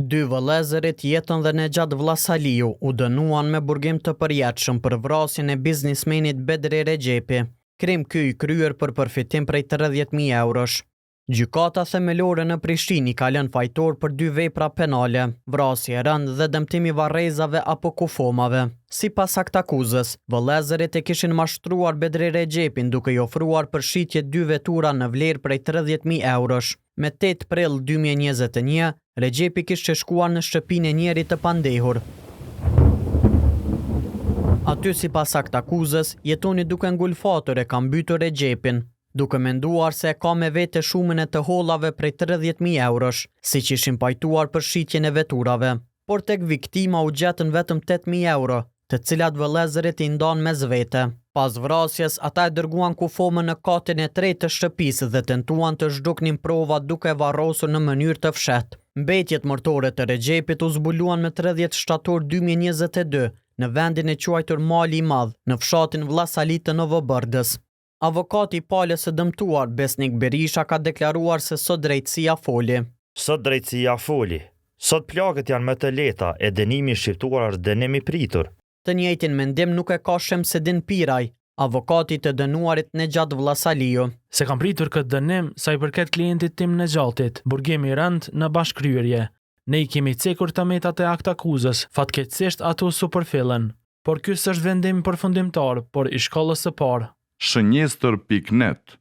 Dy vëllezërit Jeton dhe Nexhat Vllasaliu u dënuan me burgim të përjetshëm për vrasjen e biznismenit Bedri Rexhepi, krim ky i kryer për përfitim prej 30.000 eurosh. Gjykata Themelore në Prishtinë i ka lënë fajtor për dy vepra penale, vrasje e rëndë dhe dëmtim i varrezave apo kufomave. Sipas aktakuzës, vëllezërit e kishin mashtruar Bedri Rexhepin duke i ofruar për shitje dy vetura në vlerë prej 30.000 eurosh. Me 8 prill 2021, Rexhepi kishte shkuar në shtëpinë e njërit të pandehur. Aty sipas aktakuzës, Jetoni duke ngulfatur e ka mbytur Rexhepin, duke menduar se e ka me vete shumën e të hollave prej 30.000 eurosh, siç ishin pajtuar për shitjen e veturave. Por tek viktima u gjetën vetëm 8.000 euro, të cilat vëllezërit i ndanë mes vete. Pas vrasjes, ata e dërguan kufomën në katin e tretë të shtëpisë dhe tentuan të zhduknin provat duke e varrosur në mënyrë të fshehtë. Mbetjet mortore të Rexhepit u zbuluan më 30 shtator 2022 në vendin e quajtur Mali i Madh, në fshatin Vllasali të Novobërdës. Avokati i palës së dëmtuar, Besnik Berisha ka deklaruar se sot drejtësia foli. Sot drejtësia foli. Sot plagët janë më të lehta e dënimi i shqiptuar është dënim i pritur. Të njëjtin mendim nuk e ka Shemsedin Piraj, avokati i të dënuarit Nexhat Vllasaliu. S'e kam pritur këtë dënim sa i përket klientit tim Nexhatit, burgim i rëndë në bashkëkryerje. Ne i kemi cekur të metat e aktakuzës, fatkeqësisht ato s'u përfillën. Por ky s'është vendim përfundimtar, por i shkallës së parë. Shënjestër pikë net.